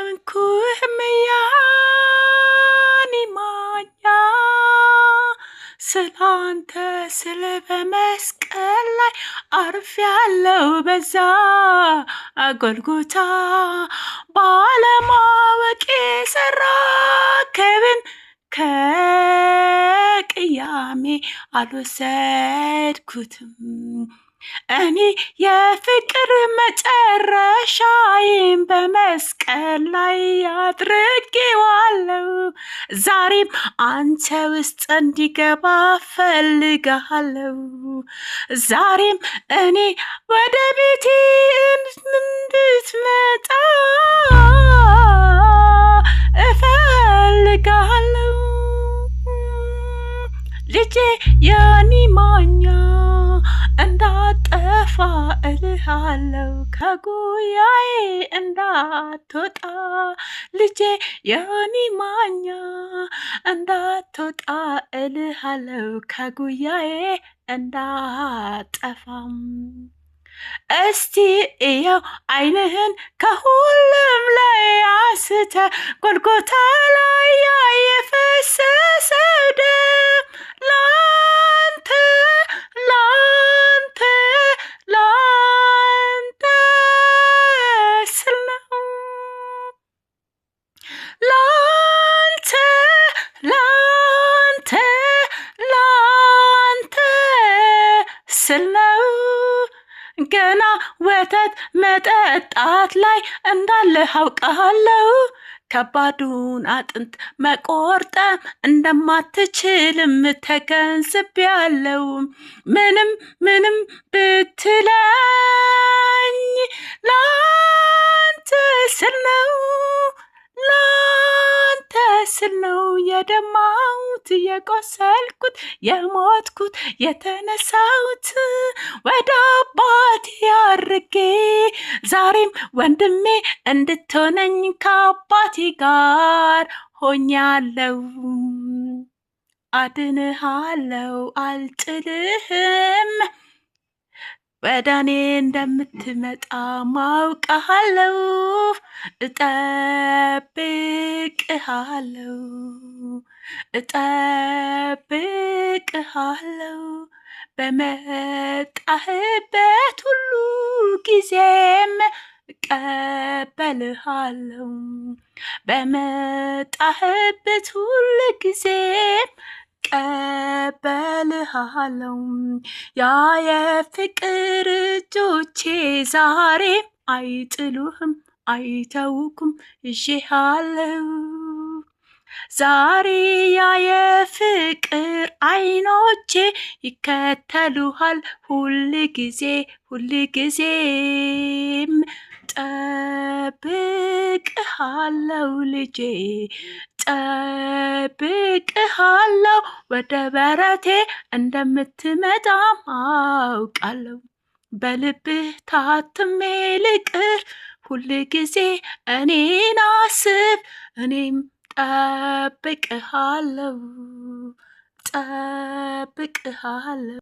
አልለምንኩህም ያኒ ማኛ፣ ስላንተ ስለ በመስቀል ላይ አርፌያለሁ በዛ ጎልጎታ። ባለማወቅ የሰራከብን ከቅያሜ አልወሰድኩትም። እኔ የፍቅር መጨረሻዬን በመስቀል ላይ አድርጌዋለሁ። ዛሬም አንተ ውስጥ እንዲገባ ፈልጋለሁ። ዛሬም እኔ ወደ ቤቴ እንድትመጣ እፈልጋለሁ። ልጄ የኔ ማኛ እንዳጠፋ እልሃለሁ፣ ከጉያዬ እንዳትወጣ። ልጄ የኔ ማኛ እንዳትወጣ እልሃለሁ፣ ከጉያዬ እንዳጠፋም። እስቲ እየው ዓይንህን ከሁሉም ላይ አንስተ፣ ጎልጎታ ላይ ያ የፈሰሰው ደም ላንተ ላንተ ላንተ ስል ነው። ላንተ ላንተ ላንተ ስል ነው። ገና ወተት መጠጣት ላይ እንዳለህ አውቃለሁ። ከባዱን አጥንት መቆርጠም እንደማትችልም ተገንዝቤያለሁ። ምንም ምንም ብትለኝ ላንተ ስል ነው፣ ላንተ ስል ነው የደማሁት፣ የቆሰልኩት፣ የሞትኩት፣ የተነሳሁት ወደ አባቴ አርጌ። ዛሬም ወንድሜ እንድትሆነኝ ከአባቴ ጋር ሆኛለሁ። አድንሃለው፣ አልጥልህም። ወደ እኔ እንደምትመጣ ማውቃለሁ። እጠብቅሃለሁ፣ እጠብቅሃለሁ። በመጣህበት ሁሉ ጊዜም እቀበልሃለሁ። በመጣህበት ሁሉ ጊዜም እቀበልሃለሁ። ያ የፍቅር እጆቼ ዛሬም አይጥሉህም፣ አይተውኩም፣ ይዤሃለሁ። ዛሬ ያ የፍቅር አይኖቼ ይከተሉሃል ሁል ጊዜ፣ ሁል ጊዜም። ጠብቅሃለሁ ልጄ፣ ጠብቅሃለሁ። ወደ በረቴ እንደምትመጣም አውቃለሁ። በልብህ ታትሜ ልቅር፣ ሁል ጊዜ እኔን አስብ፣ እኔም ጠብቅሃለሁ፣ ጠብቅሃለሁ።